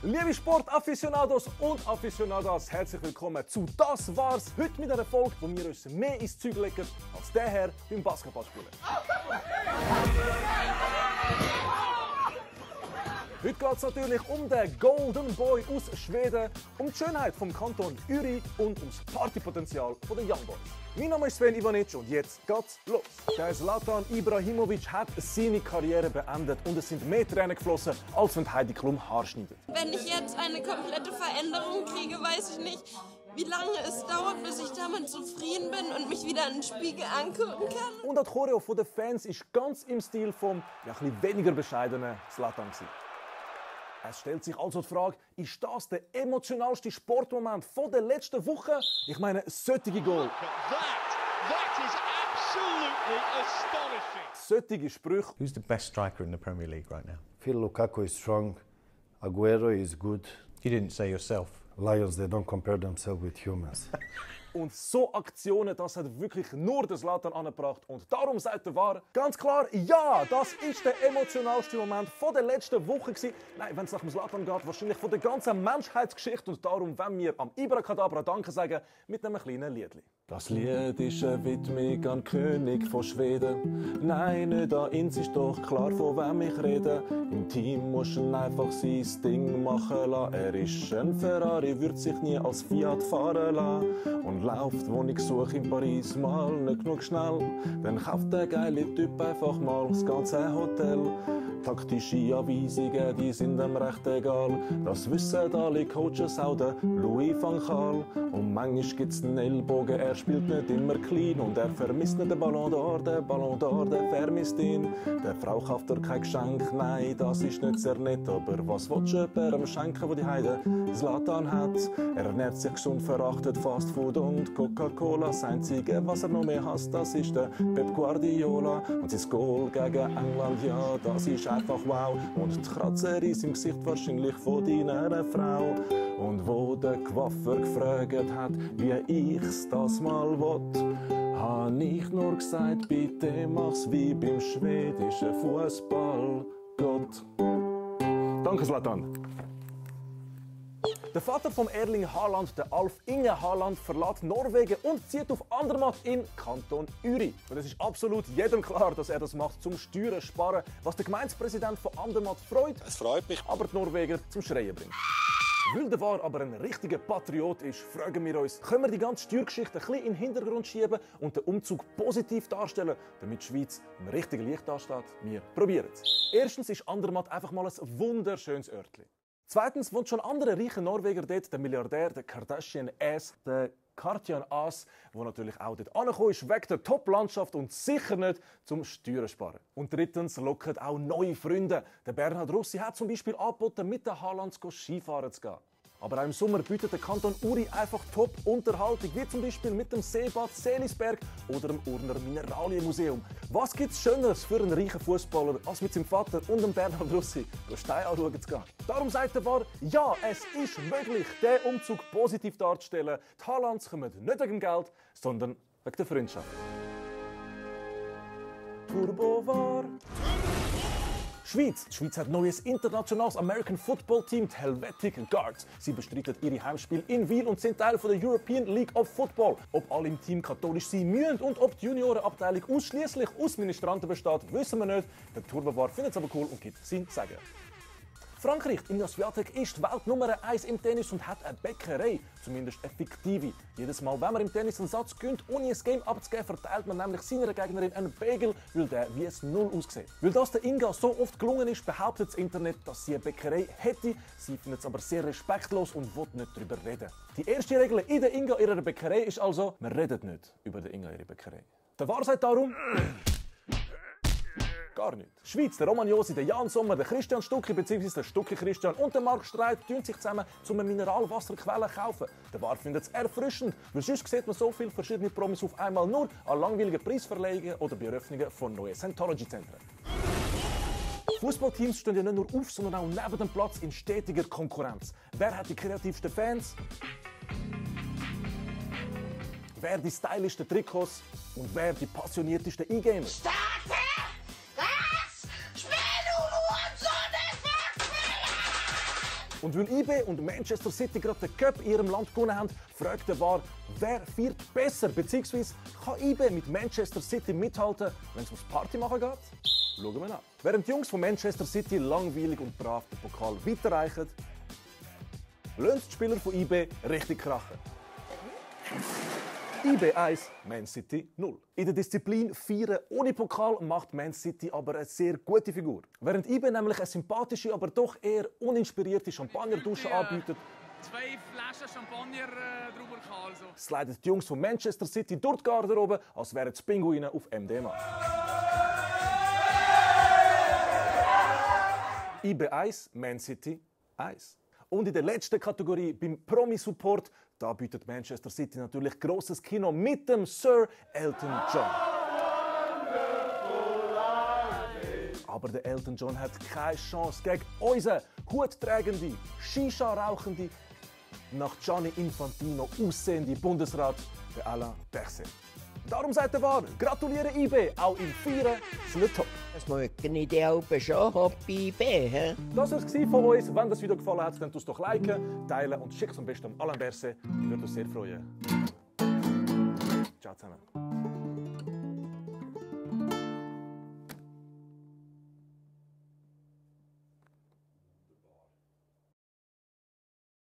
Liebe Sportafficionados und Afficionadas, herzlich willkommen zu «Das war's» heute mit einer Folge, wo wir uns mehr ins Zeug legen als der Herr beim Basketballspielen. Heute geht es natürlich um den Golden Boy aus Schweden, um die Schönheit vom Kanton Uri und ums Partypotenzial der Young Boys. Mein Name ist Sven Ivanic und jetzt geht's los. Der Zlatan Ibrahimovic hat seine Karriere beendet und es sind mehr Tränen geflossen, als wenn Heidi Klum Haar schneidet. Wenn ich jetzt eine komplette Veränderung kriege, weiß ich nicht, wie lange es dauert, bis ich damit zufrieden bin und mich wieder in den Spiegel angucken kann. Und das Choreo der Fans ist ganz im Stil vom ein bisschen weniger bescheidenen Zlatan. Es stellt sich also die Frage, ist das der emotionalste Sportmoment der letzten Woche? Ich meine, solche Goal. That is absolutely astonishing. Solche Sprüche. Who's the best striker in the Premier League right now? Feel Lukaku is strong. Aguero is good. You didn't say yourself. Lions, they don't compare themselves with humans. Und so Aktionen, das hat wirklich nur der Zlatan angebracht. Und darum sagt der VAR ganz klar, ja, das ist der emotionalste Moment der letzten Woche gewesen. Nein, wenn es nach dem Zlatan geht, wahrscheinlich von der ganzen Menschheitsgeschichte. Und darum wollen wir am Ibrakadabra Danke sagen mit einem kleinen Liedli. Das Lied ist eine Widmung an den König von Schweden. Nein, nicht an ihn, ist doch klar, von wem ich rede. Im Team muss er einfach sein Ding machen lassen. Er ist ein Ferrari, wird sich nie als Fiat fahren lassen. Und läuft, wo ich suche in Paris, mal nicht genug schnell. Dann kauft der geile Typ einfach mal das ganze Hotel. Taktische Anweisungen, die sind ihm recht egal. Das wissen alle Coaches, auch der Louis van Gaal. Und manchmal gibt's einen Ellbogen, er spielt nicht immer clean. Und er vermisst nicht den Ballon d'Or, der vermisst ihn. Der Frau kauft er kein Geschenk, nein, das ist nicht sehr nett. Aber was willst du jemandem schenken, wo die Heide Zlatan hat? Er ernährt sich gesund, verachtet Fast Food und Coca-Cola. Das Einzige, was er noch mehr hasst, das ist der Pep Guardiola. Und sein Goal gegen England, ja, das ist einfach wow. Und die Kratzer ist im Gesicht wahrscheinlich von deiner Frau. Und wo der Coiffeur gefragt hat, wie ich's das mal will, hab ich nur gesagt, bitte mach's wie beim schwedischen Fußballgott. Danke, Zlatan. Der Vater von Erling Haaland, der Alf Inge Haaland, verlässt Norwegen und zieht auf Andermatt in Kanton Uri. Und es ist absolut jedem klar, dass er das macht, zum Steuern sparen, was der Gemeindepräsident von Andermatt freut. Es freut mich. Aber die Norweger zum Schreien bringt. Weil der VAR aber ein richtiger Patriot ist, fragen wir uns, können wir die ganze Steuergeschichte ein bisschen in den Hintergrund schieben und den Umzug positiv darstellen, damit die Schweiz im richtigen Licht dasteht? Wir probieren es. Erstens ist Andermatt einfach mal ein wunderschönes Örtchen. Zweitens wohnt schon andere reiche Norweger dort, der Milliardär, der Kardashian-Ass, der Kartian-Ass, der natürlich auch dort angekommen ist, wegen der Top-Landschaft und sicher nicht zum Steuern sparen. Und drittens locken auch neue Freunde. Der Bernhard Russi hat zum Beispiel angeboten, mit den Haalands Skifahren zu gehen. Aber auch im Sommer bietet der Kanton Uri einfach Top-Unterhaltung, wie zum Beispiel mit dem Seebad Seelisberg oder dem Urner Mineralienmuseum. Was gibt's Schöneres für einen reichen Fußballer, als mit seinem Vater und dem Bernhard Russi Steine anschauen zu gehen? Darum sagt der VAR, ja, es ist möglich, den Umzug positiv darzustellen. Die Haalands kommen nicht wegen dem Geld, sondern wegen der Freundschaft. Turbo VAR. Schweiz. Die Schweiz hat ein neues internationales American Football Team, die Helvetic Guards. Sie bestreiten ihre Heimspiele in Wiel und sind Teil der European League of Football. Ob alle im Team katholisch sein müssen und ob die Juniorenabteilung ausschließlich aus Ministranten besteht, wissen wir nicht. Der Turbo-VAR findet es aber cool und gibt sein Sagen. Frankreich, Ilia Swiatek, ist die Weltnummer 1 im Tennis und hat eine Bäckerei, zumindest eine fiktive. Jedes Mal, wenn man im Tennis einen Satz gönnt, ohne ein Game abzugeben, verteilt man nämlich seiner Gegnerin einen Bagel, weil der wie es Null aussieht. Weil das der Inga so oft gelungen ist, behauptet das Internet, dass sie eine Bäckerei hätte. Sie findet es aber sehr respektlos und will nicht darüber reden. Die erste Regel in der Inga ihrer Bäckerei ist also, man redet nicht über den Inga ihre Bäckerei. Der VAR sagt darum... Gar nicht. Schweiz, der Roman Josi, der Jan Sommer, der Christian Stucki bzw. der Stucki Christian und der Marc Streit tun sich zusammen, um eine Mineralwasserquelle zu kaufen. Der VAR findet es erfrischend, weil sonst sieht man so viele verschiedene Promis auf einmal nur an langweiligen Preisverleihungen oder bei Eröffnungen von neuen Scientology-Zentren. Fußballteams stehen ja nicht nur auf, sondern auch neben dem Platz in stetiger Konkurrenz. Wer hat die kreativsten Fans? Wer die stylischsten Trikots? Und wer die passioniertesten E-Gamer? Und weil IB und Manchester City gerade den Cup in ihrem Land gewonnen haben, fragt der VAR, wer feiert besser, beziehungsweise kann IB mit Manchester City mithalten, wenn es ums Party machen geht? Schauen wir nach. Während die Jungs von Manchester City langweilig und brav den Pokal weiterreichen, lassen die Spieler von IB richtig krachen. IB 1, Man City 0. In der Disziplin Feiern ohne Pokal macht Man City aber eine sehr gute Figur. Während IB nämlich eine sympathische, aber doch eher uninspirierte Champagnerdusche anbietet, 2 Flaschen Champagner drüber gehabt, also. sliden die Jungs von Manchester City durch die Garderobe, als wären die Pinguine auf MDMA. IB 1, Man City 1. Und in der letzten Kategorie, beim Promi-Support, da bietet Manchester City natürlich grosses Kino mit dem Sir Elton John. Aber der Elton John hat keine Chance gegen unseren huttragenden, Shisha-rauchende, nach Gianni Infantino aussehende Bundesrat, der Alain Berset. Darum sagt der VAR, gratuliere IB, auch im Feiern sind top. Das mögen ich dir auch schon bei IB, hä? Das war es von uns. Wenn das Video gefallen hat, dann tust du doch liken, teilen und schick es am besten an Alain Berset. Ich würde uns sehr freuen. Ciao zusammen.